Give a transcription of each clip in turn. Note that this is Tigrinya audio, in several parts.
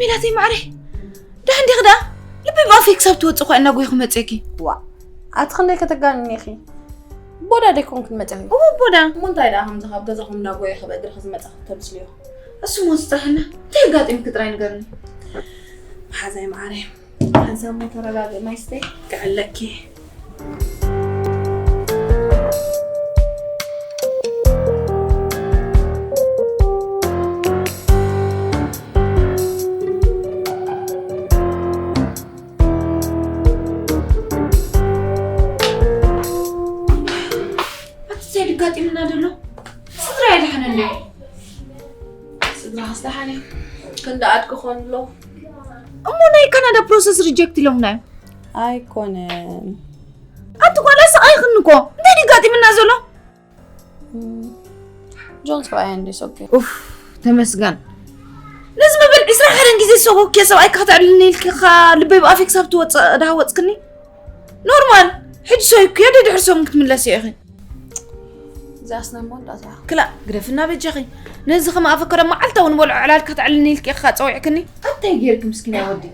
ኢላተይ ማዕረ፣ ደሓን ዲኺ ደኣ? ልቢ ብኣፈይ ክሳብ ትወፅእ እኳ እናጎይኹ መፅእኪ። ዋ፣ ኣቲ ክንደይ ከተጋንኒ ኢኺ? ቦዳ ደይኮን ክንመፅእ እኮ። እዎ፣ ቦዳ። እሞ እንታይ ደኣ ከምዚ ካብ ገዛኹም እናጎየ ካብ እግርኺ ዝመፃ ክተምስልዮ? እሱ ሞ ዝፅናሕና። እንታይ ኣጋጢሙኪ ጥራይ ንገርኒ። መሓዛይ ማዕረ፣ ሓንሳብ ሞ ተረጋግእ፣ ማይ ስተይ፣ ክዕለኪ። ኣቲ እንታይ ድጋጢምና ዘሎ? ስድራ የድሓነ እንድዩ። ስድራ ክስደሓን እዩ። ክንዲ ኣድጊ ኮን ኣሎ። እሞ ናይ ካናዳ ፕሮሰስ ሪጀክት ኢሎምና እዮም። ኣይኮነን። ኣቲ ጓል ኣሰቃይኽኒ እኮ። እንታይ ድጋጢምና ዘሎ? ጆን ሰብኣይ እንዲ ሶኬ። ኡፍ፣ ተመስገን። ነዚ መበል ዕስራ ሓደን ግዜ ሰጎኬ ሰብኣይ ከተዕልልኒ ኢልኪ ኸ ልበይ ብኣፈይ ክሳብ ትወፅእ ዳሃወፅክኒ? ኖርማል። ሕጂ ሰው እኮ ደድሕሪ ሰሙን ክትምለሲ ኢኺ። እዚኣስ ናይ መወዳእታ እያ። ክላእ፣ ግደፍና በጃኺ። ነዚ ከም ኣቨካዶ መዓልታዊ ንበልዖ ዕላል ከተዕልልኒ ኢልኪ ኢኻ ጸዊዕክኒ? ኣታይ ጌርኪ ምስኪናይ ወዲ?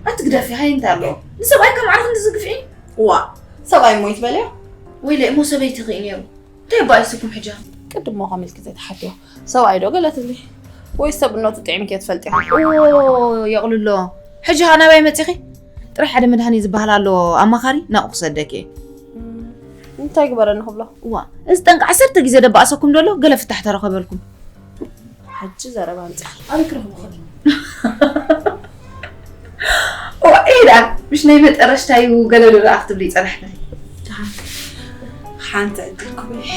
ኣቲ ግደፊ፣ ሃይ እንታይ ኣለዎ? ንሰብኣይ ከም ዓርኺ እንድዚ ግፍዒ? ዋ፣ ሰብኣይ እሞ ይትበልዮ? ወይለ እሞ ሰበይቲ ኽኢ ነይሩ። እንታይ እባ ይስኩም ሕጃ? ቅድም እሞ ከመይ ኢልኪ ዘይትሓትዮ? ሰብኣይ ዶ ገለ ትብሊ? ወይ ሰብነቱ ጥዒምኪ ትፈልጢ? ኦ፣ የቕልሎ። ሕጂ ኸኣ ናባይ መጺኺ? ጥራይ ሓደ መድሃኒ ዝበሃል ኣሎ ኣማኻሪ ናብኡ ክሰደኪ እየ። እም፣ እንታይ ግበረኒ ክብሎ? እዋ፣ እዚ ጠንቂ ዓሰርተ ግዜ ደባእሰኩም ደሎ ገለ ፍታሕ ተረኸበልኩም። ሕጂ ዘረባ ኣምጺኺ። ኣበይ ክረኽቦ ኸዲ? እዋ፣ እየ ደኣ፣ ምሽ ናይ መጠረሽታ እዩ ገለ ዶ ደኣ ክትብሊ ይጸናሕክኒ። ደሓን። ሓንቲ ዕድል ክበይ።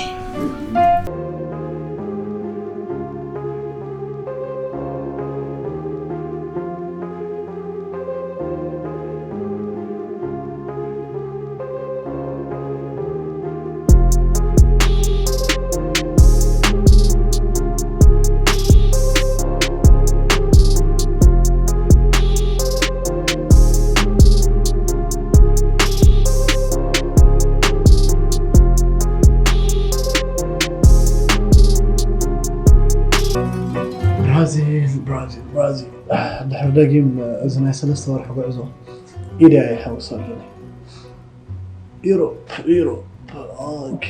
ብራዚል፣ ብራዚል፣ ብራዚል። ድሕሪ ደጊም እዚ ናይ ሰለስተ ወርሒ ጉዕዞ ኢደይ ኣይሓውስ ኣለኒ። ዩሮፕ፣ ዩሮፕ። ኦኬ፣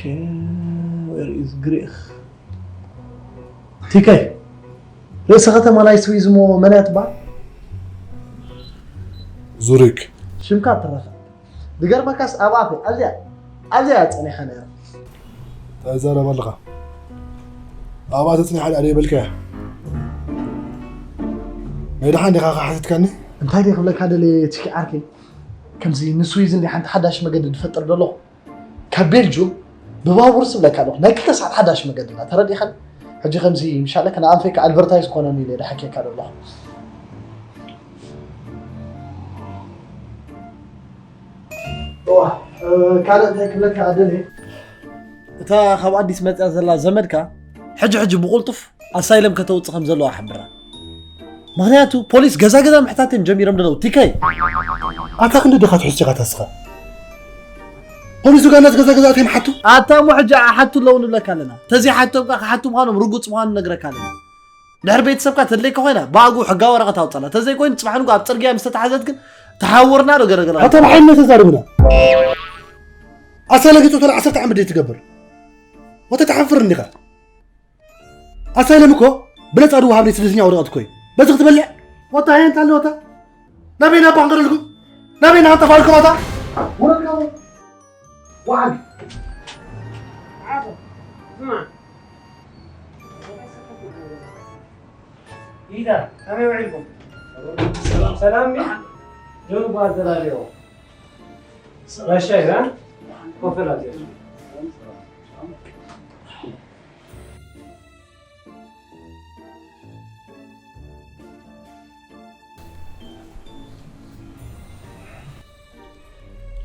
where is Greece? ቲከይ፣ ርእሰ ከተማ ናይ ስዊዝ እሞ መን እያ ትበሃል? ዙሪክ። ሽምካ ትረኸ። ዝገርመካስ ኣብ ኣፈይ ኣዝያ፣ ኣዝያ እያ ጸኒሓ ነይራ። እንታይ ትዛረብ ኣለኻ? ኣብኣ ተጽኒሓ ድኣ ደይበልካያ? ናይ ደሓን ዲኻ ሓቲትካኒ? እንታይ ደይ ክብለካ ደልየ ቲኪ ዓርከይ? ከምዚ ንስዊዝ እንዲ ሓንቲ ሓዳሽ መገዲ ዝፈጥር ዘለኹ። ካብ ቤልጁም ብባቡር ዝብለካ ኣለኹ። ናይ ክልተ ሰዓት ሓዳሽ መገዲ ኣላ። ተረዲኻኒ? ሕጂ ከምዚ ምሻለካ ንኣንፈይካ ኣድቨርታይዝ ኮነኒ ኢለ ድሓኪየካ ዘለኹ። እዋ፣ እ፣ ካልእ እንታይ ክብለካ ኣደልየ? እታ ካብ ኣዲስ መጽያ ዘላ ዘመድካ ሕጂ ሕጂ ብቕልጡፍ ኣሳይለም ከተውጽእ ከም ዘለዋ ሓብራ። ምኽንያቱ ፖሊስ ገዛ ገዛ ምሕታት እዮም ጀሚሮም ዘለዉ። ቲከይ። ኣታ ክንዲ ድኻ ትሕሱ ኢኻ ተስኻ። ፖሊስ ኡጋንዳስ ገዛ ገዛ ኣትዮም ሓቱ? ኣታ እሞ ሕጂ ኣሓቱ ኣለዉ ንብለካ ኣለና። ተዘይሓቶም ከኣ ክሓቱ ምዃኖም ርጉጽ ምዃኑ ነግረካ ኣለና። ድሕሪ ቤተሰብካ ተድለየካ ኮይና ብኣግኡ ሕጋዊ ወረቐት ኣውጻላ። ተዘይኮይኑ ጽባሕ ንግሆ ኣብ ጽርግያ ምስ ተታሕዘት ግን ተሓውርና ዶ ገለገለ? ኣታ ብሓይልና ተዛርብና። ኣሳይለ ገጾ ተላ ዓሰርተ ዓመት ደይ ትገብር። ወተ ተሓፍር እንዲኻ። ኣሳይለም እኮ ብነጻ ዝወሃብ ናይ ስደተኛ ወረቐት እኮ እዩ። በዚ ክትበልዕ? ወታ ሃይ እንታ ኣለወታ? ናበይና እባ ክንገረልኩም? ናበይና ክንጠፋልኩም ኣታ? ወረድካሞ? ወዓል። ዓፎ፣ ስማ። ኢዳ፣ ከመይ ውዒልኩም? ሰላም፣ ሰላም። ጆን ጓል ተላለዮ። ጋሻ ኢዳ፣ ኮፈላ ጀርሱ።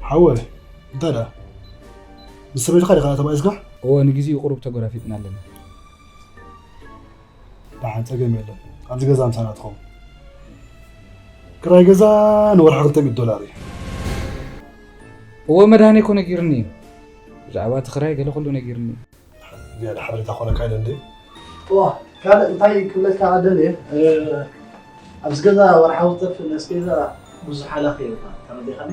ሓወይ፣ እንታይ ደኣ? ምስ ሰበይትኻ ዲኻ ተባኢስካ? እወ፣ ንግዜኡ ቁሩብ ተጎራፊጥና ኣለና። ደሓን፣ ጸገም የለን። ኣብዚ ገዛ ምሳና ትኸውን። ክራይ ገዛ ንወርሒ ክልተ ሚእቲ ዶላር እዩ። እወ፣ መድሃኔ እኮ ነጊሩኒ እዩ። ብዛዕባ እቲ ክራይ ገለ ኩሉ ነጊሩኒ እዩ። ዝያዳ ሓበሬታ ክኾነካ ኢለ እንድየ። እዋ፣ ካልእ እንታይ ክብለካ ደልየ? እ፣ ኣብዚ ገዛ ወርሓዊ ትርፊ ነስቤዛ ብዙሕ ሓላኺ የብልናን፣ ተረዲእካኒ?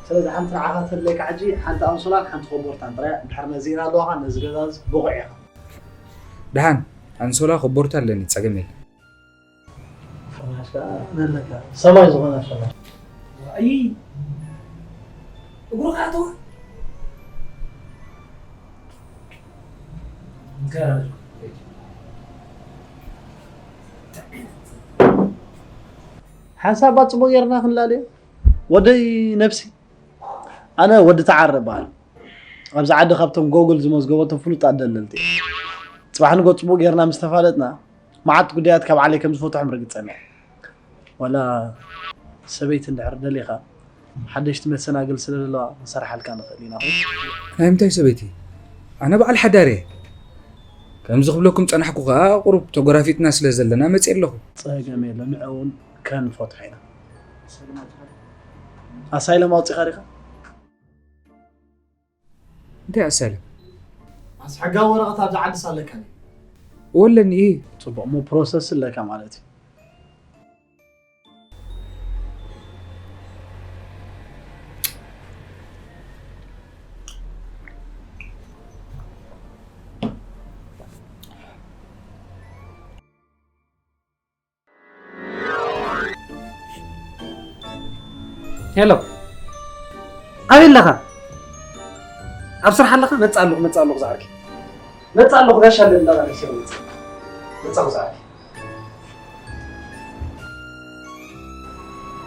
ስለዚ ሓንቲ ንዓኻ ተድለየካ ሕጂ ሓንቲ ኣንሶላን ሓንቲ ኮቦርታን ጥራይ እያ። ድሕሪ ነዚ ኢና ኣለዋኻ፣ ነዚ ገዛ እዚ ብቑዕ ኢኻ። ደሓን፣ ኣንሶላ ኮቦርታ ኣለኒ፣ ጸገም የለን። ፍራሽ ከኣ ነለካ፣ ሰማይ ዝኾነ ፍራሽ። ዋይ፣ እግሩ ከኣ ተወ። ሓንሳብ ጽቡቕ ጌርና ክንላለዮ። ወደይ ነብሲ፣ ኣነ ወዲ ተዓረ እበሃል። ኣብዚ ዓዲ ካብቶም ጎግል ዝመዝገበቶም ፍሉጣት ደለልቲ እየ። ጽባሕ ንጎ ጽቡቕ ጌርና ምስ ተፋለጥና፣ መዓት ጉዳያት ካብ ዓለይ ከም ዝፈትሖም ርግጸኛ እየ። ዋላ ሰበይቲ እንድሕር ደሊኻ፣ ሓደሽቲ መሰናግል ስለ ዘለዋ ክንሰርሓልካ ንኽእል ኢና። ናይ ምንታይ ሰበይቲ? ኣነ በዓል ሓዳር እየ። ከምዚ ክብለኩም ጸናሕኩ ከኣ፣ ቁሩብ ተጎራፊጥና ስለ ዘለና መጽየ ኣለኹ። ጸገም የለን፣ ንዕኡ እውን ከንፈትሖ ኢና። ኣሳይለም ኣውጺኻ ዲኻ? እንታይ ኣሳይለም? ኣስ ሕጋዊ ወረቐት ኣብዚ ዓድስ ኣለካ ድዩ? ወለኒ፣ እየ። ጽቡቕ፣ እሞ ፕሮሰስ ኣለካ ማለት እዩ። ሄሎ፣ ኣበይ ኣለኻ? ኣብ ስራሕ ኣለኻ? መጽእ ኣለኹ፣ መጽእ ኣለኹ ዝዓርከይ። መጽእ ኣለኹ፣ ጋሻ ኣለኒ፣ እንዳባለሽ መጽእ። መጻኹ ዝዓርከይ።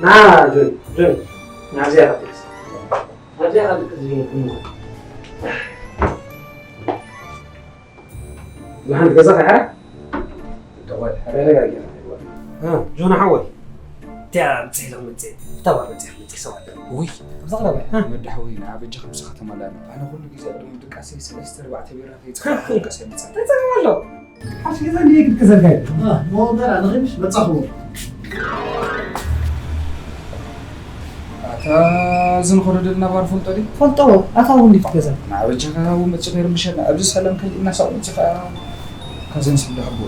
ና ጆኒ፣ ጆኒ፣ ናብዚኣ ኸድክስ። ናብዚኣ ኸድክስ ዝብል ኩሉ። ዝሓንቲ ገዛ ኸዓ ተረጋጊ። እ፣ ጆና ሓወይ፣ እቲኣ ምጽእ ኢለ ክመጽእ፣ እታ ጓል መጽእ ክመጽእ ሰብ ኣለ። ውይ፣ ኣብዛ ቀረባ እያ። እ። ወዲ ሓወይ፣ ንዓ በጃኻ ምሳኻ ተማላእ። ኣነ ኩሉ ግዜ ቅድሚ ድቃሰይ ሰለስተ ኣርባዕተ ቢራ ከይጸሓኹ ድቃሰይ ምጽእ። ተጸገም ኣሎ። ሓሽ ገዛ እንዲየ ክትከዘልካ እዩ። እ፣ መወንበር ኣነ ኸይምሽ መጻኹ። ኣታ፣ እዚ ንኸዶ ዘለና ባር ፈልጦ ድዩ? ፈልጦ፣ ኣታ እውን ድዩ ትገዛ? ንዓ በጃኻ እውን መጺኻ ይርብሸና። ኣብዚ ሰላም ከሊእና ሳቕ መጺኻ። ካዘን ስም ዳህቦ።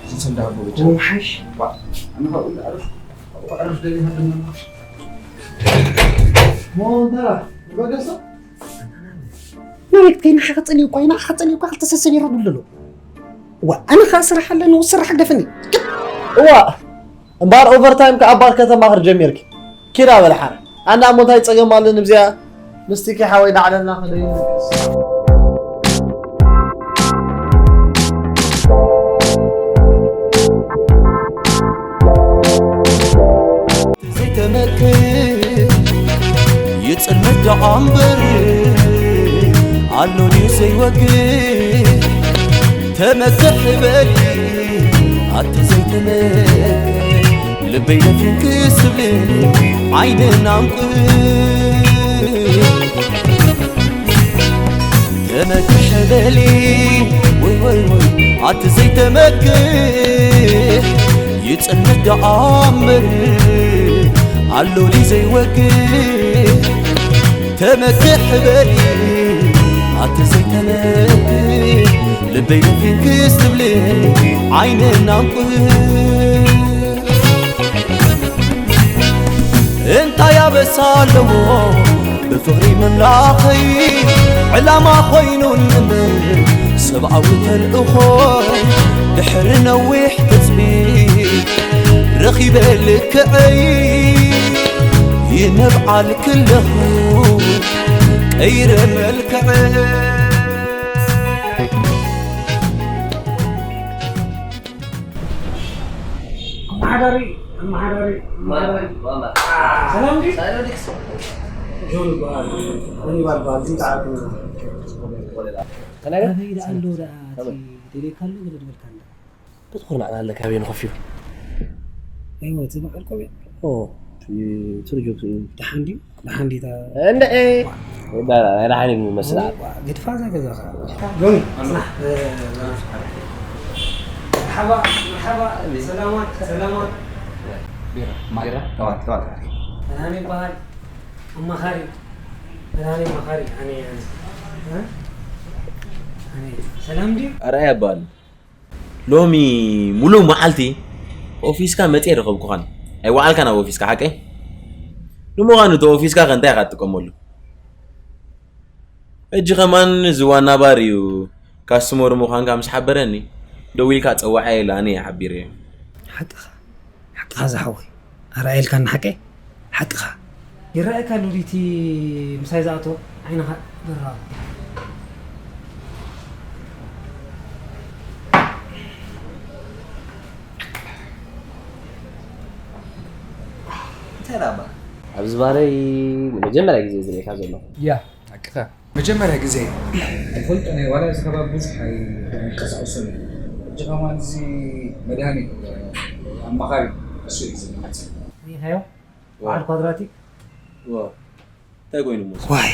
እዘን ስም ዳህቦ በጃ። እሞ ሓይሽ። ባ፣ ኣነ ካብኡ እንዳዕረፍ፣ ኣብኡ ክዕርፍ ደሊኻ ድማ። ሞ፣ እንተራ፣ ንበገሶ? ናበይ ክትከይድ? ንዓኻ ጸሊኡ እኳ እዩ፣ ንዓኻ ጸሊኡ እኳ ክልተ ሰሰን ይረዱ ኣለዉ። ዋ፣ ኣነ ኸኣ ስራሕ ኣለኒ፣ ስራሕ ግደፈኒ። እዋ፣ እምበኣር ኦቨርታይም ከኣ ባር ከተማኽር ጀሚርኪ። ኪዳ በል ሓረ። ኣንዳ እሞ እንታይ ጸገም ኣለኒ ብዚኣ? ምስቲ ኪ ሓወይ ዳዕለልና ከደዩ። ዘይተመክር ይጽልመት ደኣ እምበር ኣሎ ድዩ ዘይወግህ? ተመክሕ በሊ ኣቲ ዘይተመክሕ ልበይ ደፊንክስ ትብሊ ዓይንን ኣንቁ ተመክሕ በሊ ወይ ወይ ወይ ኣቲ ዘይተመክሕ ይጽልመት ደኣ እምበር ኣሎ ድዩ ዘይወግህ? ተመክሕ በሊ ኣቲ ዘይተመክሕ ልበይ ደፊንክስ ትብሊ ዓይንን ኣንቁ እንታይ ኣበሳ ኣለዎ ብፍቕሪ ምምላኸይ ዕላማ ኾይኑኒ እምበር ሰብኣዊ ተልእኾይ ድሕሪ ነዊሕ ትጽቢት ረኺበ ልክዐይ ይነብዓል ክለኹ ቀይረ መልክዐይ ኣመሓዳሪ፣ ኣመሓዳሪ፣ ኣመሓዳሪ። ሰላም ድዩ? ጆን ይበሃል። መን ይበሃል? በዓል ግን ተዓርኩ። ኣበይ ደኣ ኣሎ ደኣ እቲ ደልየካ ኣሎ ገለ ዝበልካ እንዳ? በቲ ኩርናዕ ኣለካ ኣበይ ንኸፊሉ? ኣይወ፣ እቲ በዓል ቆቢዕ? ኦ፣ እቲ ትርጁ። ደሓን ድዩ? ደሓን ዲታ? እንደ፣ ኤ፣ ዋ። ዳ-፣ ዳ-፣ ደሓን እዩ ዝመስል። ዋ፣ ግድፋ እዛ ገዛ ኸዓ። ጆኒ፣ ጽናሕ፣ እ፣ መርሓባ፣ መርሓባ፣ ሰላማት፣ ሰላማት። ቢራ፣ ማራ፣ ተዋት፣ ተዋት። ደሓን ይበሃል። ኣማኻሪ። ደሓን ኣማኻሪ። ኣነ፣ ኣነ። እ? ኣነ። ሰላም ድዩ? ኣርኣያ ይበሃል። ሎሚ ሙሉእ መዓልቲ ኦፊስካ መጽየ ረኸብኩኻን። ኣይወዓልካን ኣብ ኦፊስካ ሓቀይ? ንምዃኑ እቲ ኦፊስካ ከ እንታይ ኢኻ ትጥቀመሉ? ሕጂ ከማን እዚ ዋና ባር እዩ ካስትመሩ ምዃንካ ምስ ሓበረኒ፣ ደዊልካ ጸዋዓየ ኢለ ኣነ እየ ሓቢረዮ። ሓቅኻ፣ ሓቅኻ ዝሓወይ። ኣርኣየልካኒ ሓቀይ? ሓቅኻ። ይረኣየካ ሉሊቲ ምሳይ ዝኣቶ ዓይንኻ በራቕ። እንታይ ደኣ እባ? ኣብዚ ባህረይ ንመጀመርያ ግዜ ዝርእየካ ዘለኹ። ያ፣ ሓቅኻ። መጀመርያ ግዜ። ኣይፈልጦን እየ፣ ዋላ እዚ ከባቢ ብዙሕ ኣይ-፣ ኣይንቀሳቐሶን እየ። ሕጂ ከማን እዚ መድሃኒት ኣማኻሪ እሱ እዩ ዝመጽእ። ርኢኻዮ? ዋ። በዓል ኳድራቲክ? ዋ። እንታይ ኮይኑ እሞ? ዋይ፣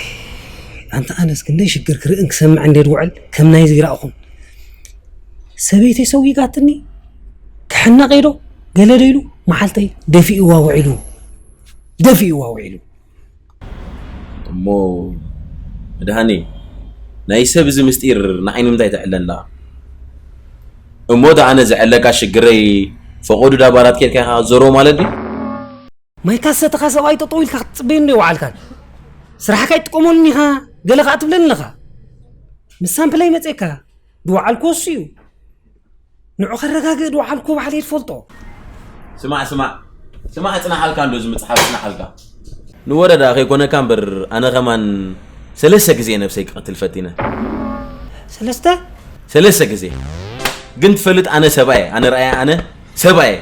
ኣንታ ኣነስ ክንደይ ሽግር ክርእን ክሰምዕ እንዴ ድውዕል ከም ናይዚ ይረእኹም። ሰበይተይ ሰዊጋትኒ፣ ክሕነቕ ኢዶ፣ ገለ ዶ ኢሉ፣ መዓልተይ ደፊእዋ ውዒሉ። ደፊእዋ ውዒሉ። እሞ መድሃኔ፣ ናይ ሰብ እዚ ምስጢር ንዓይ ንምንታይ ተዕለላ? እሞ ደኣ ኣነ ዘዕለካ ሽግረይ ፈቐዱ ዳባራት ኬድካ ኢኻ ክትዘርቦ ማለት ድዩ? ማይ ካሰተኻ ሰብኣይ ጠጠው ኢልካ ክትጽበዮ እንዶ ይወዓልካን? ስራሕካ ኣይትጥቀመሉን ኢኻ፣ ገለ ከኣ ትብለኒ ኣለኻ። ምስ ሳምፕለይ መጼካ፣ ድወዓልኩ እሱ እዩ። ንዑ ከረጋግእ ድወዓልኩ ባዕለይ ትፈልጦ። ስማዕ፣ ስማዕ፣ ስማዕ፣ ጽናሓልካ እንዶ ዝምጽሓፍ ጽናሓልካ። ንወረዳ ከይኮነካ እምበር፣ ኣነ ከማን ሰለስተ ግዜ ነብሰይ ክቐትል ፈቲነ። ሰለስተ? ሰለስተ ግዜ። ግን ትፈልጥ፣ ኣነ ሰብኣየ፣ ኣነ ረኣየ፣ ኣነ ሰብኣየ።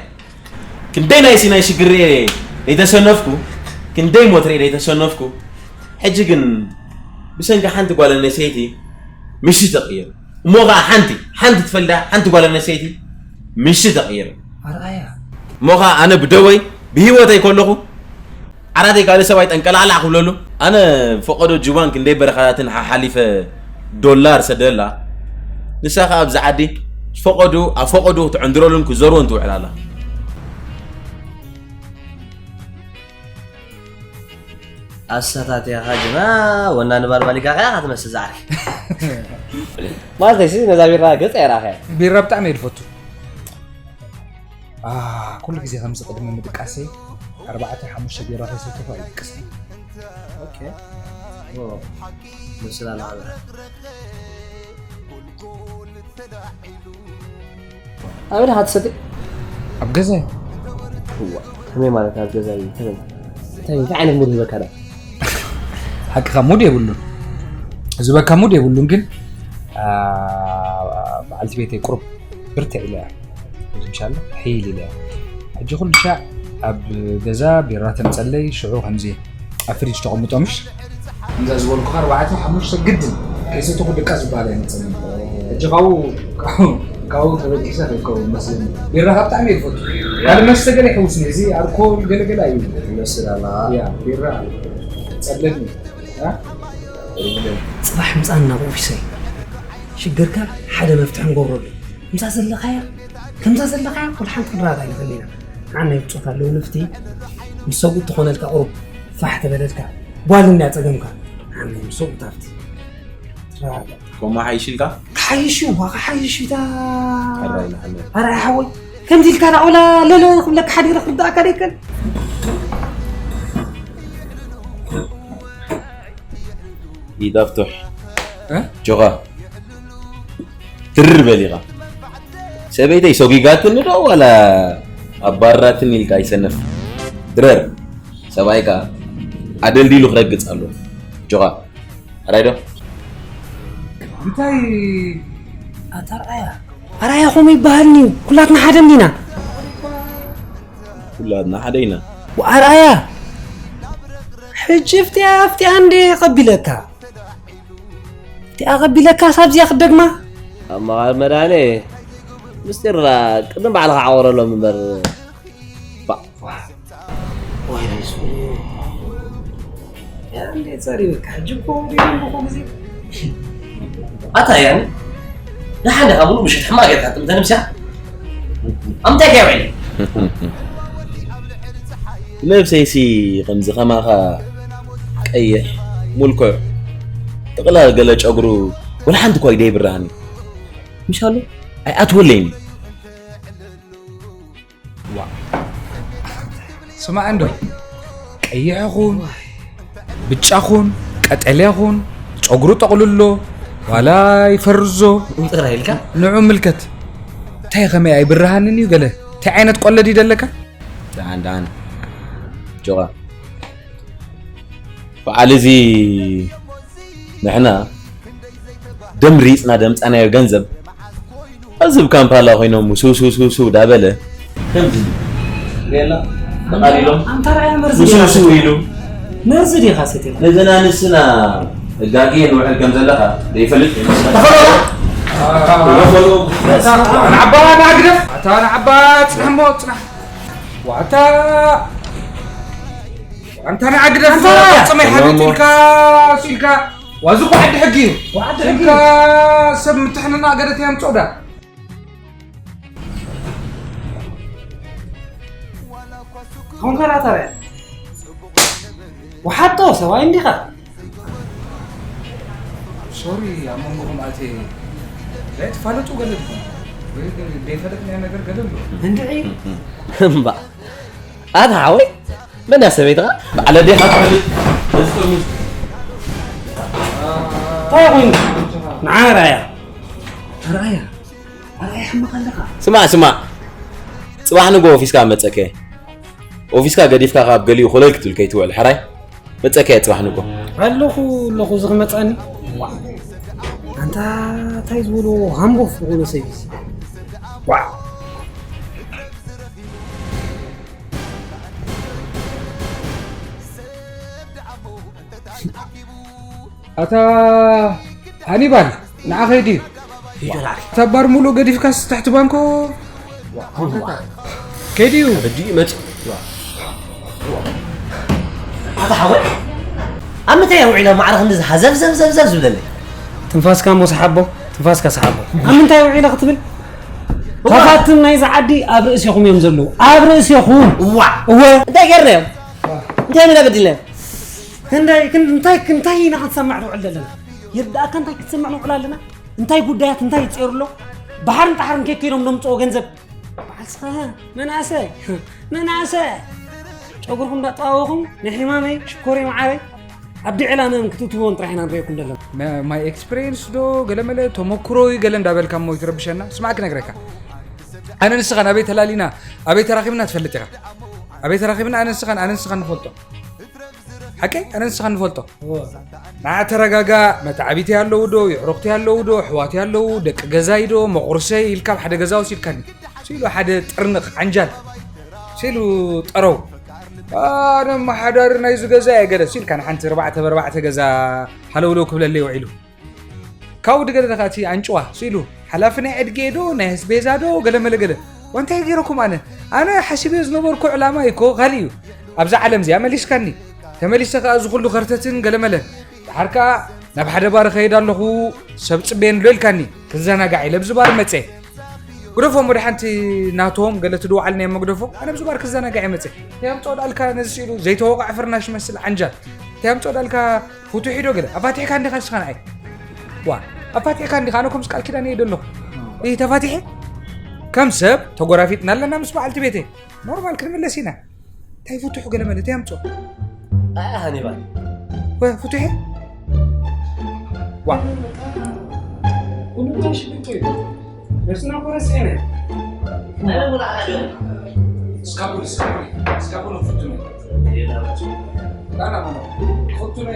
ክንደይ ናይ ሲናይ ሽግር ርኤ ዘይተሰነፍኩ፣ ክንደይ ሞት ርኤ ዘይተሰነፍኩ። ሕጂ ግን ብሰንኪ ሓንቲ ጓል ኣንስተይቲ ምሽቲ ተቕይር። እሞ ኸዓ ሓንቲ፣ ሓንቲ ትፈልዳ፣ ሓንቲ ጓል ኣንስተይቲ ምሽቲ ተቕይር። ኣርኣያ። እሞ ኸዓ ኣነ ብደወይ ብህይወተይ ከለኹ ዓራተይ ካልእ ሰብኣይ ጠንቀላዕላዕ ክብለሉ፣ ኣነ ፈቐዶ ጁባን ክንደይ በረኻታትን ሓሓሊፈ ዶላር ሰደላ። ንሳ ኸዓ ኣብዚ ዓዲ ፈቐዱ፣ ኣብ ፈቐዱ ክትዕንድረሉን ክዘርዎን ትውዕል ኣላ። ኣሳታትያኻ ግና ወናኒ ባልባሊካ ከኣ ክትመስል ዝዓርኪ። ማለተይሲ ነዛ ቢራ ገጻ ኣይረኣኻያ። ቢራ ብጣዕሚ እየ ዝፈቱ። ኣህ፣ ኩሉ ግዜ ከምዚ ቅድሚ ምድቃሰይ ኣርባዕተ ሓሙሽተ ቢራ ከይሰተኹ ኣይድቅስን። ኦኬ። ኦ፣ መስላ ለዓበ። ኣበይ ዲኻ ትሰቲ? ኣብ ገዛይ። እዋ፣ ከመይ ማለት ኣብ ገዛይ? ከመይ? እንታይ፣ እንታይ ዓይነት ሙድ ሂበካ ደኣ? ሓቅኻ ሙድ የብሉን። ዝበካ ሙድ የብሉን፣ ግን፣ ኣ፣ በዓልቲ ቤተይ ቁሩብ ብርትዕ ኢለ እያ። ኢንሻላህ፣ ሕይል ኢለ እያ። ሕጂ ኩሉ ሻዕ ኣብ ገዛ ቢራ ተምጸለይ፣ ሽዑ ከምዚ ኣብ ፍሪጅ ተቐምጦ፣ ምሽ? ከምዛ ዝበልኩኻ ኣርባዕተ ሓሙሽተ ግድን ከይሰተኹ ድቃስ ዝበሃል ኣይመጸንን። ሕጂ ካብኡ፣ ካብኡ፣ ካብኡ ተበጊሰ ከይከውን መስለኒ። ቢራ ካብ ብጣዕሚ እየ ዝፈቱ። ካልእ መስተ ገለ ይሕውስኒ፣ እዚ ኣልኮል ገለ ገለ ኣይብልን። ይመስል ኣላ። ያ፣ ቢራ ጸለኒ። ያ? ጽባሕ ምጻና ኦፊሰይ። ሽግርካ ሓደ መፍትሒ ንገብረሉ። ከምዛ ዘለኻያ፣ ከምዛ ዘለኻያ፣ ወላ ሓንቲ ክንረኣት ኣይንኽእልን ኢና። ንዓና ናይ ብጾት ኣለዉ ንፍቲ፣ ምስ ሰብኡት ትኾነልካ ቁሩብ ፋሕ ተበለልካ። ጓል እንድያ ጸገምካ። ንዓና ምስ ሰብኡት ኣብቲ። ትረጋጋእ። ኮማ ሓይሽልካ? ክሓይሽ እዩ፣ ዋ፣ ክሓይሽ እዩ፣ እታ ኣራይ ንዓና። ኣራይ ሓወይ፣ ከምዚ ኢልካ ደኣ ወላ ለለ ክብለካ ሓዲረ ክርዳእካ ደይከል። ኢዳ ፍቱሕ። እ? ጆኻ። ትርር በል ኢኻ። ሰበይተይ ሶጊጋትኒ ዶ ዋላ ኣባራትኒ ኢልካ ኣይሰነፍ። ድረር። ሰብኣይካ ኣደልዲሉ ክረግጽ ኣሎ። ጆኻ። ኣራይ ዶ? እንታይ? ኣታ ኣርኣያ። ኣርኣያ ከምኡ ይበሃልኒ እዩ። ኩላትና ሓደ እንዲና። ኩላትና ሓደ ኢና። ኣርኣያ፣ ሕጂ እፍቲኣ፣ እፍቲኣ እንዴ ቀቢለካ? እፍቲኣ ቀቢለካ፣ ሳብዚኣ ክደግማ? ኣብ መቓር መድሃኔ፣ ምስጢርና ቅድም ባዕልኻ ዓወረሎም እምበር። ባ-፣ ዋይ፣ ናይ ስሙ። ያ፣ እንዴ ጸሪበካ? ሕጂ እኮ ወዲኡ እኮ ግዜ። ኣታ ያን፣ ደሓን ዲኻ? ብሉ ምሸት ሕማቕ ጌርካ ጥምተ ነብስያ። ኣምታይ ከ ይውዕል? ነብሰይሲ ከምዚ ከማኻ ቀይሕ፣ ሙልኩዕ፣ ጥቕላል ገለ ጨጉሩ ወላ ሓንቲ እኳ ኣይደይብርሃኒ። ምሻሉ ኣይኣትወለይን። ዋ፣ ስማዕ እንዶ፣ ቀይሕ ኹን፣ ብጫ ኹን፣ ቀጠልያ ኹን፣ ጨጉሩ ጠቕልሎ፣ ዋላ ይፈርዞ፣ ጥራይ ኢልካ? ንዑ ምልከት። እንታይ ከመይ ኣይብርሃንን እዩ ገለ። እንታይ ዓይነት ቆለድ ይደለካ? ደሓን፣ ደሓን። ጆኻ። በዓል እዚ ንሕና ደም ሪጽና ደምጻናዮ ገንዘብ ኣብዚ ብ ካምፓላ ኮይኖም ስው ስው ስው ስው ዳበለ ከምዚ ሪኤላ ተቓሊሎም ኣንታ ርኣያ መርዚ ስው ዲኻ ስው ኢሉ መርዚ ዲኻ ሰትየላ? ነዘና ንስና እጋጌ ንውዕል ከም ዘለኻ ዘይፈልጥ ይመስለካ? ተኸሎ! ተኸሎ! ንዓባ ንዓግደፍ! ኣታ ንዓባ ጽናሕ እሞ ጽናሕ! ዋታ! ኣንታ ንዓግደፍ! ኣንታ! ጽመይ ሓቢት ኢልካ ኢልካ! ዋዚ እኮ ዓዲ ሕጊ እዩ። ዓዲ ሕጊ። ኢልካ ሰብ ምትሕንና ገደት እያ ምጾዳ። ኮንከራተር እያ። ወሓጦ ሰብኣይ እንዲኻ። ሶሪ፣ ኣብ መንጎኹም ኣትየ። ዘይትፋለጡ ገለ ድኹም። ወይ ዘይፈለጥናዮ ነገር ገለ ኣሎ። እንድዒ። እምባ። ኣታ ሓወይ፣ መን እያ ሰበይትኻ? በዓል ኣዴኻ ትፈልጥ? እዚ ጥርሙዝ። እንታይ ኮይኑ? ንዓ ርኣያ። ኣርኣያ። ኣርኣያ ሕመቕ ኣለኻ። ስማዕ፣ ስማዕ። ጽባሕ ንግሆ ኦፊስካ መጸከ። ኦፊስካ ገዲፍካ ካብ ገሊኡ ኮለል ክትብል ከይትውዕል ሕራይ። መጸከ ጽባሕ ንግሆ። ኣለኹ፣ ኣለኹ፣ እዚ ክመጸኒ። ዋእ። ኣንታ እንታይ ዝበሎ ሃምቦፍ ዝኾነ ሰብሲ። ዋእ። ኣታ ሃኒባል፣ ንዓ ከይዲ እዩ። ሂዶ ንዓ። እታ ባር ሙሉእ ገዲፍካስ ትሕቲ ባንኮ ከይዲ እዩ። በዲ መጽ-፣ ኣታ ሓወይ፣ ኣብ ምንታይ እያ ውዒላ ማዕረ ክንዲ ዝሃዘብ ዘብ ዘብ ዘብ ዝብለለይ? ትንፋስካ እሞ ሰሓቦ፣ ትንፋስካ ሰሓቦ። ኣብ ምንታይ ውዒላ ክትብል? እዋ። ተኻትም ናይዚ ዓዲ ኣብ ርእሴኹም እዮም ዘለዉ። ኣብ ርእሴኹም። እዋ። እወ። እንታይ ገይርናዮም? እንታይ ኢና በዲልናዮም? ክንደይ፣ ክን-፣ እንታይ፣ እንታይ ኢና ክንሰማዕ ንውዕል ዘለና? ይርድኣካ እንታይ ክትሰማዕ ንውዕል ኣለና? እንታይ ጉዳያት፣ እንታይ ይጸየሩ ኣሎ? ባሕርን ጣሕርን ከይከይዶም ነምጽኦ ገንዘብ። በዓል ስኻ፣ መናእሰይ፣ መናእሰይ። ጨጉርኩም እንዳጠዋወኹም፣ ናይ ሕማመይ፣ ሽኮረይ፣ መዓረይ፣ ኣብ ዲዕላ መም ክትእትዎም ጥራሕ ኢና ንሪኦኩም ዘለና። ነ-፣ my experience ዶ፣ ገለመለ፣ ተመኩሮይ፣ ገለ እንዳበልካ እሞ ይትረብሸና። ስማዕ ክነግረካ። ኣነ ንስኻን ኣበይ ተላሊና፣ ኣበይ ተራኺብና ትፈልጥ ኢኻ። ኣበይ ተራኺብና፣ ኣነ ንስኻን፣ ኣነ ንስኻን ንፈልጦ። ሓቀይ? ኣነ ንስኻ ንፈልጦ። እወ። ንዓ ተረጋጋእ፣ መታዕቢተይ ኣለዉ ዶ፣ የዕሩኽተይ ኣለዉ ዶ፣ ኣሕዋተይ ኣለዉ፣ ደቂ ገዛይ ዶ፣ መቑርሰይ ኢልካ ኣብ ሓደ ገዛ ወሲድካኒ። ሲሉ ሓደ ጥርንቕ ዓንጃል። ሲሉ ጠረው። ኣነ ኣመሓዳሪ ናይዚ ገዛ እየ ገለ ሲልካ ንሓንቲ ኣርባዕተ ብኣርባዕተ ገዛ ሃለውለው ክብለለይ ውዒሉ። ካብኡ ድገለ ደኻ እቲ ኣንጭዋ ስኢሉ፣ ሓላፊ ናይ ዕድጌ ዶ፣ ናይ ኣስቤዛ ዶ፣ ገለመለ ገለ። ወንታይ ገይረኩም ኣነ? ኣነ ሓሲበዮ ዝነበርኩ ዕላማይ እኮ ካልእ እዩ። ኣብዛ ዓለም እዚኣ መሊስካኒ። ተመሊሰ ከኣ እዚ ኩሉ ከርተትን ገለመለን። ደሓር ከኣ ናብ ሓደ ባር እኸይድ ኣለኹ፣ ሰብ ጽበየኒ ኣሎ ኢልካኒ። ክዘናጋዕ ኢለ ኣብዚ ባር መጸ። ግደፎ እሞ ደሓንቲ ናቶም ገለ ትድውዓልና እሞ ግደፎ። ኣነ ኣብዚ ባር ክዘናጋዕ እየ መጸ። እንታይ ኣምጽኦ ዳልካ ነዚ ስኢሉ ዘይተወቕዐ ፍርናሽ መስል ዓንጃል። እንታይ ኣምጽኦ ዳልካ ፍቱሕ ዶ ገለ ኣፋቲሕካ እንዲኻ ንስኻ ንዓይ? ዋ፣ ኣፋቲሕካ እንዲኻ፣ ኣነ ከምዚ ቃል ኪዳን እየ ደለኹ። እይ፣ ተፋቲሐ? ከም ሰብ ተጎራፊጥና ኣለና ምስ በዓልቲ ቤተይ። ኖርማል ክንምለስ ኢና። እንታይ ፍቱሕ ገለ መለ፣ እንታይ ኣምጽኦ? ኣያ ሃኒባል። ወ-፣ ፍቱሕ? ዋ። ኩሉ ሽግር እዩ። ነፍስና እኮ ረሲዕና። እስካቡል፣ እስካቡል፣ እስካቡል ፍቱነ። ላላ፣ ፍቱነ።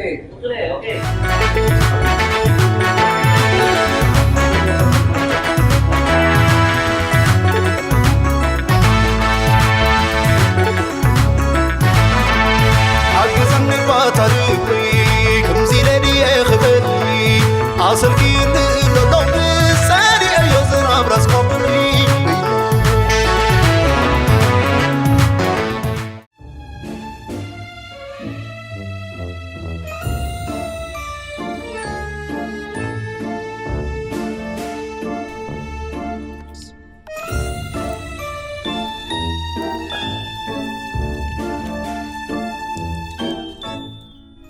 ሓግዘኒ ባታሪ፣ ከምዚ ኢለ ድየ ክብል፣ ኣሰልኪኒ ኣሎ ሎሚ፣ ጸሊኤዮ ዝናብ ራስ ቆብኒ።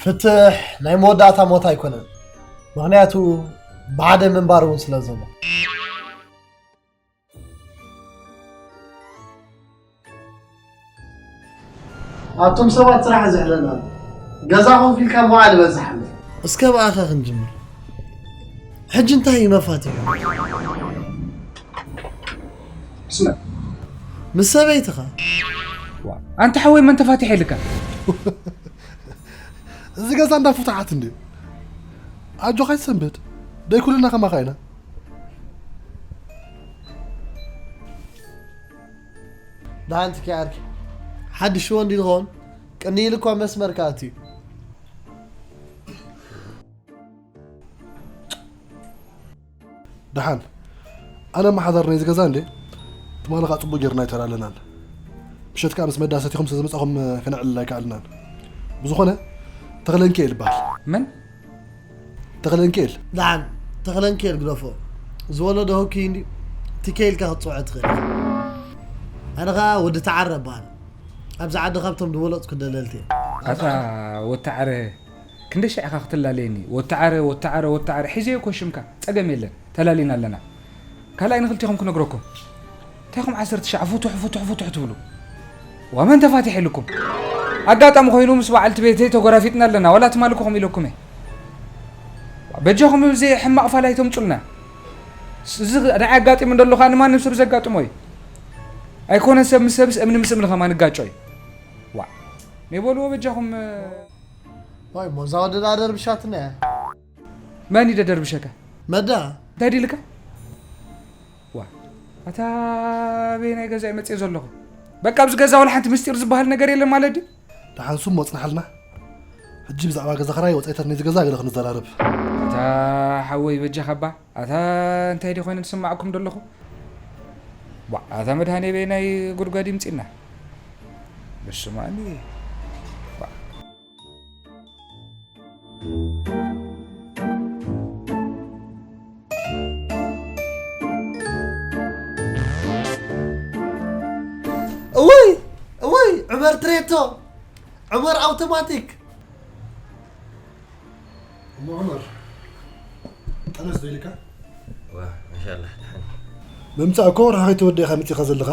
ፍትሕ ናይ መወዳእታ ሞት ኣይኮነን፣ ምኽንያቱ ብሓደ ምንባር እውን ስለ ዘሎ። ኣቱም ሰባት ስራሕ ዝሕለና፣ ገዛ ኮፍ ኢልካ ምውዓል ይበዝሓልና። እስከ ብኣኻ ክንጅምር። ሕጂ እንታይ እዩ መፋትሑ? ስመ ምስ ሰበይትኻ። ኣንተ ሓወይ መን ተፋቲሐ ኢልካ? እዚ ገዛ እንዳ ፍትሓት እንድዩ። ኣጆኻ ይሰንብድ። ደይ ኩልና ከማኻ ኢና። ደሓን ትኪ ዓርኪ። ሓድሽ ወንዲ ዝኸውን ቅኒ ኢሉ እኳ መስመር ክኣቱ እዩ። ደሓን ኣነ መሓዛር ናይ ዝገዛ እንዴ። ትማሊ ከዓ ፅቡቅ ጌርና ኣይተላለናን። ምሸት ከዓ ምስ መዳ ሰቲኹም ስለዝመፃኹም ክነዕልል ኣይከኣልናን። ብዝኾነ ተኽለንኪኤል ይበሃል። መን? ተኽለንኪኤል። ደሓን ተኽለንኪኤል ግደፎ። ዝወለዶ ህኪ እንዲ ትኬ ኢልካ ክትፅውዖ ትኽእል ኢኻ። ኣነ ከዓ ወዲ ተዓረ እበሃል። ኣብዚ ዓዲ ካብቶም ዝበለፅኩ ደለልቲ እየ። ኣታ ወተዓረ ክንደይ ሻዕ ኢኻ ክትላለየኒ? ወተዓረ ወተዓረ ወተዓረ ሒዘዮ እኮ ሽምካ። ጸገም የለን ተላሊና ኣለና። ካልኣይ ንክልቲኹም ክነግረኩም እንታይ ኢኹም ዓሰርተ ሻዕ ፍቱሕ ፍቱሕ ፍቱሕ ትብሉ? ዋመን ተፋቲሕ ኢልኩም ኣጋጣሚ ኮይኑ ምስ በዓልቲ ቤተይ ተጎራፊጥና ኣለና። ዋላ ትማሊ እኮ ከምኡ ኢለኩም እየ። በጃኹም እዚ ሕማቕ ፋል ኣይተምጹልና። እዚ ንዓይ ኣጋጢሙ እንደሎ ከዓ ንማንም ሰብ ዘጋጥሞ እዩ። ኣይኮነን ሰብ ምስ ሰብስ እምኒ ምስ እምኒ ከማን ይጋጮ እዩ። ዋዕ ናይ በልዎ በጃኹም። ዋይ እሞ እዛ ወዲ ደኣ ደርብሻትና እያ። መን እዩ ደደርብሸካ? መዳ እንታይ ድልካ? ዋ ኣታ በየናይ ገዛ እዩ መፅእ ዘለኹ? በቃ ኣብዚ ገዛ ወላ ሓንቲ ምስጢር ዝበሃል ነገር የለን ማለት ድዩ? ደሓን ስም ወፅናሓልና። ሕጂ ብዛዕባ ገዛ ኽራይ ወፃኢታት ናይዚ ገዛ ገለ ክንዘራረብ። ኣታ ሓወይ በጃኻ እባ ኣታ እንታይ ድዩ ኮይኑ ዝስማዕኩም ዘለኹ? ዋ ኣታ መድሃኔ በየናይ ጉድጓድ ይምፅእና? በስማኒ ዋ እውይ እውይ ዑመር ትሬቶ ዑመር ኣውቶማቲክ። እሞ ዑመር ጠነስ ዶ ኢልካ? ዋ ማሻላ ደሓን ምምፃእ እኮ ርሓ ከይተወደ ኢኻ መፂኻ ዘለኻ።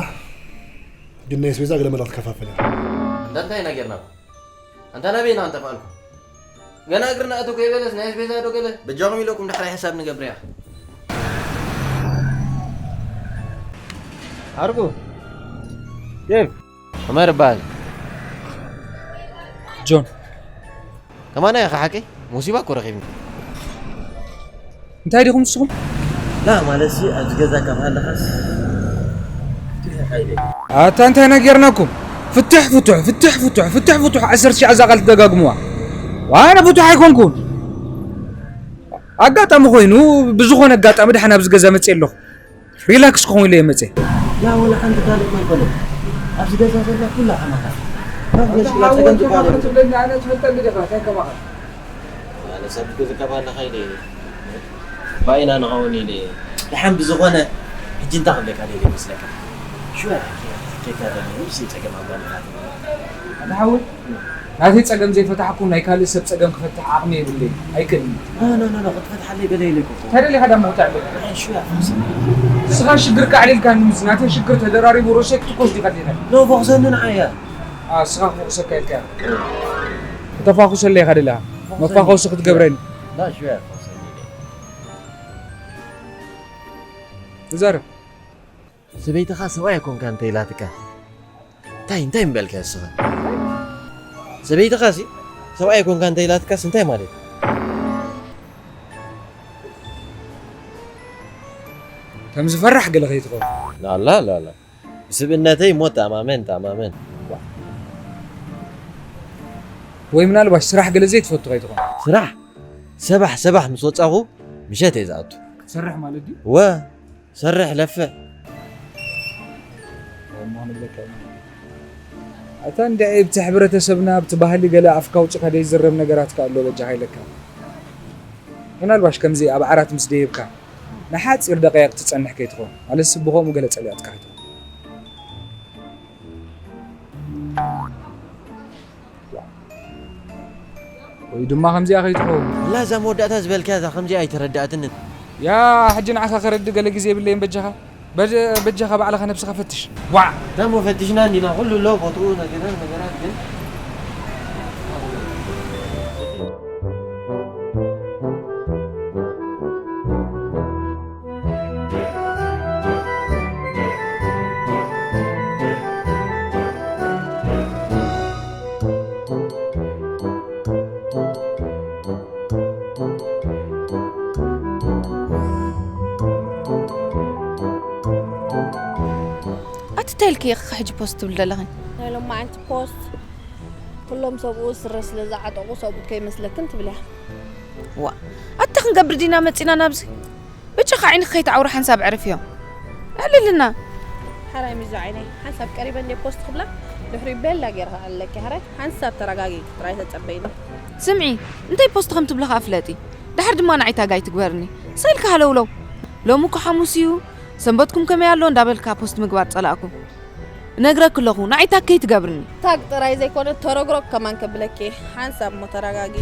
ግን ናይ ኣስቤዛ ገለ መላ ክትከፋፈል እያ። እንዳ እንታይ ኢና ጌርናኩም? ኣንታ ናበይ ኢና እንጠፋእልኩም? ገና እግርና እቶ ከይበለስ ናይ ኣስቤዛ ዶ ገለ በጃኹም ኢለኩም ዳሕራይ ሕሳብ ንገብር እያ። ዓርኩ ዴቭ ዑመር እበሃል። ጆን ከማና ኢኻ ሓቀይ? ሙሲባ እኮ ረኺብኒ። እንታይ ዲኹም ንስኹም? ላ ማለትሲ ኣብዚ ገዛ ካብ ሃለኻስ ፍትሕ ኢኻ ኢለ። ኣታ እንታይ ነጌርናኩም? ፍትሕ ፍትሕ ፍትሕ ፍትሕ ፍትሕ ፍትሕ ዓሰርተ ሻዕ እዛ ቃል ትደጋግሙዋ። ዋነ ፍትሕ ኣይኮንኩን። ኣጋጣሚ ኮይኑ ብዝኾነ ኣጋጣሚ ድሓን ኣብዚ ገዛ መፅእ ኣለኹ። ሪላክስ ክኸውን ኢለ እየ መፅእ። ላ ወላ ሓንቲ ካልእ ኣይኮነን። ኣብዚ ገዛ ዘላ ኩላ ከማኻ። ካብ ገዛ ጸገም ዝበሃል የብሉን። ኣነ ሰብ ገዛ ካብ ኣለኻ ኢለ እየ። ባይና ንኸውን ኢለ እየ። ደሓን ብዝኾነ ሕጂ እንታይ ክብለካ ደልየ ይመስለካ? ሽወያ ከይካ ደልየ ንእሽተይ ጸገም ኣጋጢማትኒ። ኣታ ሓወይ ናተይ ጸገም ዘይፈታሕኩ ናይ ካልእ ሰብ ጸገም ክፈትሕ ዓቕሚ የብለይን ኣይክእልን። ኖ ኖ ኖ ኖ ክትፈትሓለይ ገለ ኢለ እኮ። እንታይ ደሊኻ ዳሞ ክትዕልል? ኣይ ሽወያ ፈውሰኒ። ንስኻ ሽግርካ ኣዕሊልካኒ ምስ ናተይ ሽግር ተደራሪቡ ርእሰይ ክትኮስ ዲኻ ደሊኻ? ኖ ፈውሰኒ ንዓያ። ኣዎ ንስኻ ክፈውሰካ ኢልካ እያ። ክተፋኹሰለይ ኢኻ ደሊኻ? መፋኾሲ ክትገብረኒ። ላ ሽወያ ፈውሰኒ ኢለ። ተዛረብ። ሰበይትኻ ሰብኣይ ኣይኮንካ እንተ ኢላትካ እንታይ እንታይ ምበልካ ንስኻ? ሰበይትኻ ሲ ሰብኣይ ኣይኮንካ እንተ ኢላትካስ እንታይ ማለት እዩ? ከም ዝፈራሕ ገለ ከይትኸውን። ላላ ላላ ብስብእነተይ እሞ ተኣማመን ተኣማመን። ወይ ምናልባሽ ስራሕ ገለ ዘይትፈቱ ከይትኾን። ስራሕ ሰባሕ ሰባሕ ምስ ወጻኹ ምሸት እየ ዝኣቱ። ክትሰርሕ ማለት ድዩ? ወ ሰርሕ ለፍዕ። እታ እንድዒ ኣብቲ ሕብረተሰብና ኣብቲ ባህሊ ገለ ኣፍካ ኣውጺኻ ዘይዝረብ ነገራት ከ ኣሎ በጃኻ ኢለካ። ምናልባሽ ከምዚ ኣብ ዓራት ምስ ደየብካ ንሓጺር ደቃይቕ ትጸንሕ ከይትኾን። ማለትሲ ብኸምኡ ገለ ጸሊኣትካ ከይትኾን። ወይ ድማ ከምዚኣ ከይትኸውን። ኣላ እዛ መወዳእታ ዝበልካያ እዛ ከምዚኣ ኣይተረድኣትንን። ያ ሕጂ ንዓኻ ከረድእ ገለ ግዜ የብለይን በጃኻ። በ- በጃኻ ባዕልኻ ነብስኻ ፈትሽ። ዋዕ! እሞ ፈቲሽና እንዲና ኩሉ ኣሎ ቦትኡ ነገራት ነገራት ግን እንታይ ኢልኪ ኢኺ ሕጂ ፖስት ትብል ዘለኺ? ናይ ሎማዓንቲ ፖስት ኩሎም ሰብኡ ስረ ስለ ዝዓጠቑ ሰብኡ ከይመስለክን ትብልያ። ዋ ኣታ ክንገብር ዲና መፂና ናብዚ? ብጭኻ ዓይንኺ ከይትዓውሪ ሓንሳብ ዕርፍዮ። ኣልልና። ሓራይ ሚዞ ዓይነይ ሓንሳብ ቀሪበ እንደ ፖስት ክብላ ድሕሪ ቤላ ጌርካ ኣለኪ። ሓራይ ሓንሳብ ተረጋጊ፣ ጥራይ ተጸበይኒ። ስምዒ፣ እንታይ ፖስት ከም ትብሊ ከኣ ፍለጢ። ድሓር ድማ ንዓይ ታጋይ ትግበርኒ። ሰልካ ሃለውለው። ሎሚ እኮ ሓሙስ እዩ። ሰንበትኩም ከመይ ኣሎ እንዳበልካ ፖስት ምግባር ጸላእኩ። እነግረኪ ኣለኹ፣ ንዓይ ታግ ከይትገብርኒ። ታግ ጥራይ ዘይኮነ ተረግረግ ከማን ከብለኪ። ሓንሳብ እሞ ተረጋጊ።